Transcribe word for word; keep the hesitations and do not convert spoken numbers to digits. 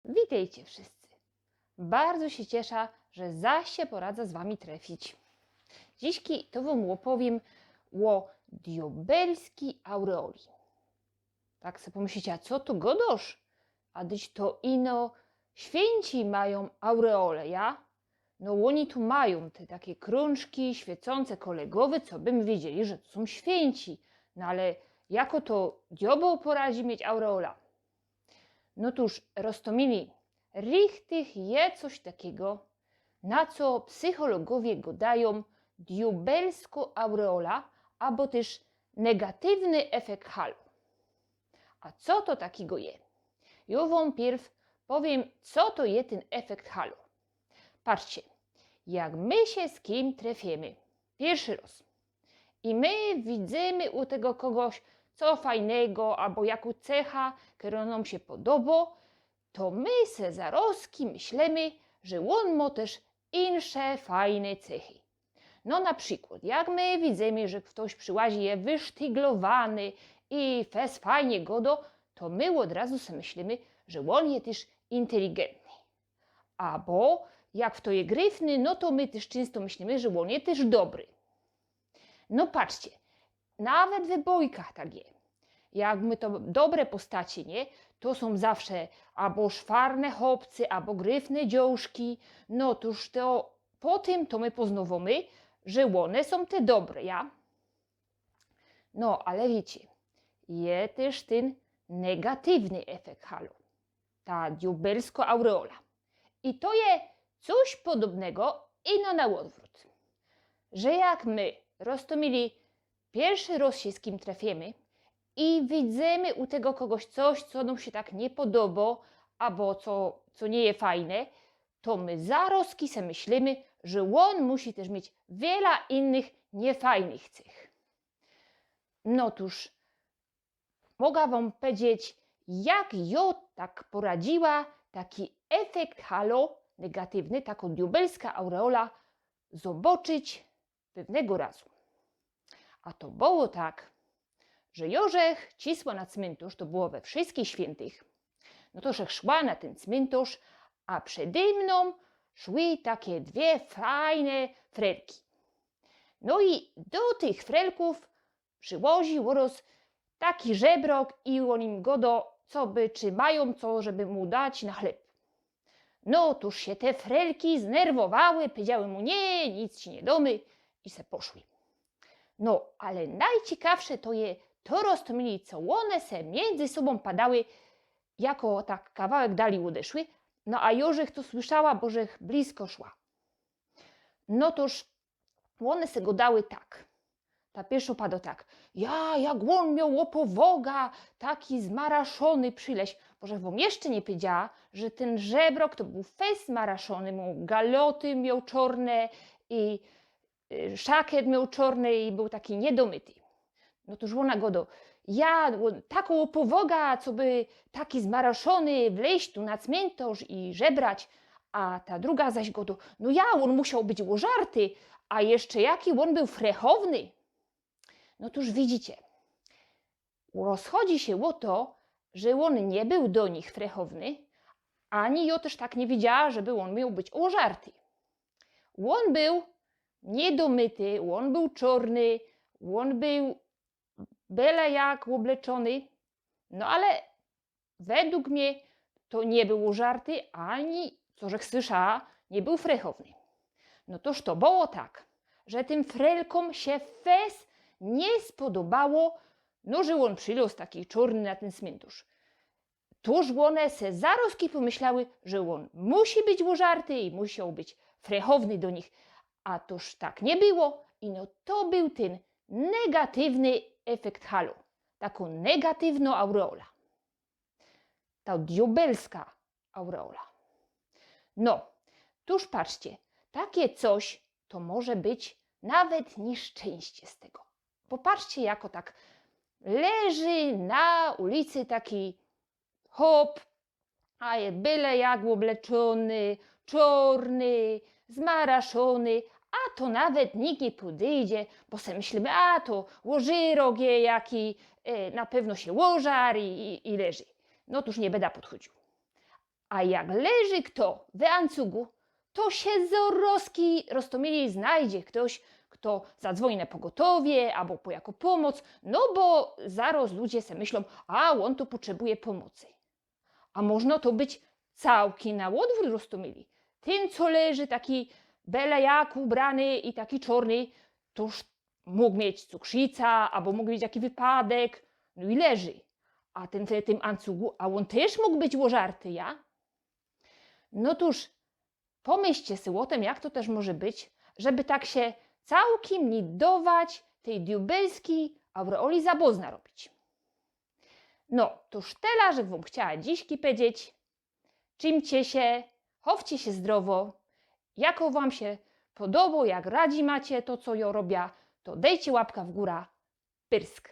Witejcie wszyscy. Bardzo sie ciesza, że zaś sie poradzã z wami trefić. Dzisiej to wōm ôpowiym ô diobelskij aureoli. Tak se pōmyślicie, a co ty gŏdŏsz? A dyć to ino świynci majōm aureole, ja? No ôni tu majōm te takie krōnczki świycōnce kole gowy, co by widzieli, że to sōm świynci. No ale jako to diobeł poradzi mieć aureola? No tōż, roztōmili, richtich je coś takigo, na co psychologowie gŏdajōm diobelsko aureola, abo tyż negatywny efekt halo. A co to takigo je? Jŏ wōm piyrw powiym, co to je tyn efekt halo. Patrzcie, jak my sie z kim trefiymy piyrszy rŏz i my widzymy u tego kogoś co fajnego abo jakŏś cecha, kerŏ nōm sie podobŏ, to my se zarŏzki myślymy, że ôn mŏ tyż insze fajne cechy. No na przikłŏd, jak my widzymy, że ftoś prziłazi je wysztyglowany i fest fajnie gŏdŏ, to my ôd razu se myślymy, że ôn je tyż inteligentny. Abo jak fto je gryfny, no to my tyż czynsto myślymy, że ôn je tyż dobry. No patrzcie, nawet we bojkach tak je. Jak mōmy to dobre postacie, nie? To sōm zawsze abo szwarne chopcy, abo gryfne dziołszki. No tōż to po tym to my poznŏwōmy, że ône sōm te dobre, ja? No, ale wiycie, je tyż tyn negatywny efekt halo. Ta diobelsko aureola. I to je coś podobnego, ino na ôdwrōt. Że jak my, roztōmili, piyrszy rŏz sie z kim trefiymy i widzymy u tego kogoś coś, co nōm sie tak niy podobŏ, abo co, co niy je fajne, to my zarŏzki se myślymy, że ôn musi tyż mieć wiela innych niyfajnych cech. No tōż, moga wōm pedzieć, jak jŏ tak poradziła taki efekt halo negatywny, takŏ diobelska aureola zobaczyć pewnego razu. A to było tak, że jŏ żech cisła na cmyntŏrz, to było we Wszyjskich Świyntych. No to żech szła na tyn cmyntŏrz, a przede mnōm szły takie dwie fajne frelki. No i do tych frelkōw prziłazi ôrŏz taki żebrŏk i ôn im gŏdŏ, co by, czy majōm co, żeby mu dać na chleb. No, tōż sie te frelki znerwowały, powiedziały mu: „Nie, nic ci niy dōmy”, i se poszły. No, ale nojciekawsze to je to, roztōmili, co ône se miyndzy sobōm padały, jako tak kawałek dalij ôdeszły, no a jŏ żech to słyszała, bo żech blisko szła. No tōż ône se gŏdały tak. Ta piyrszŏ padŏ tak: „Ja, jak ôn mioł ôpowŏga, taki zmaraszōny przileź”, bo żech wōm jeszcze niy powiedziała, że tyn żebrŏk to bōł fest zmaraszōny, mioł galoty, mioł czŏrne i, y, szakiet mioł czŏrny i bōł taki niydomyty. No tōż ôna gŏdŏ: „Ja, ôn, takŏ ôpowŏga, co by taki zmaraszōny wleź tu na cmyntŏrz i żebrać”, a ta druga zaś gŏdŏ: „No ja, ôn musioł być ôżarty, a jeszcze jaki ôn bōł frechowny”. No tōż widzicie, rozchodzi sie ô to, że ôn niy bōł do nich frechowny, ani jŏ tyż tak niy widziała, żeby ôn mioł być ôżarty. Ôn bōł niydomyty, ôn bōł czŏrny, ôn bōł byle jak ôbleczōny, no ale według mie to niy bōł ôżarty, ani, co żech słyszała, niy bōł frechowny. No tōż to było tak, że tym frelkōm sie fest niy spodobało, no, że ôn przilŏz taki czŏrny na tyn cmyntŏrz. Tōż ône se zarŏzki pōmyślały, że ôn musi być ôżarty i musioł być frechowny do nich. A tōż tak niy było i no to bōł tyn negatywny efekt halo. Takŏ negatiwnŏ aureola. Ta diabelska aureola. No, tōż patrzcie, takie coś to może być nawet niyszczynście z tego. Popatrzcie, jako tak leży na ulicy taki chop, a je byle jak ôbleczōny, czŏrny, zmaraszōny, a to nawet nikt niy podejdzie, bo se myślymy, a to ôżyrok je jaki, e, na pewno sie ôżar i, i, i leży. No tōż niy byda podchodziōł. A jak leży kto we ancugu, to sie zoroski, Roztomili, znajdzie ftoś, fto zadzwoni na pogotowie abo po jako pōmoc, no bo zaroz ludzie se myślōm: „A, ôn tu potrzebuje pōmocy”. A możno to być cołki na ôdwrōt, Roztomili. Tyn, co leży taki byle jak ubrany i taki czŏrny, toż mōg mieć cukrzica abo mōg mieć jaki wypadek, no i leży. A tyn w tym ancugu, a ôn tyż mōg być ôżarty, ja? No tōż, pōmyślcie se ô tym, jak to tyż może być, żeby tak sie cołki niy dŏwać tyj diabelskij aureoli za bozna robić. No, toż tela żech wōm chciała dzisiej powiedzieć. Trzimcie sie, chowcie sie zdrowo. Jako wōm sie podobo, jak radzi macie to, co jŏ robia, to dejcie łapka w gōra. Pyrsk.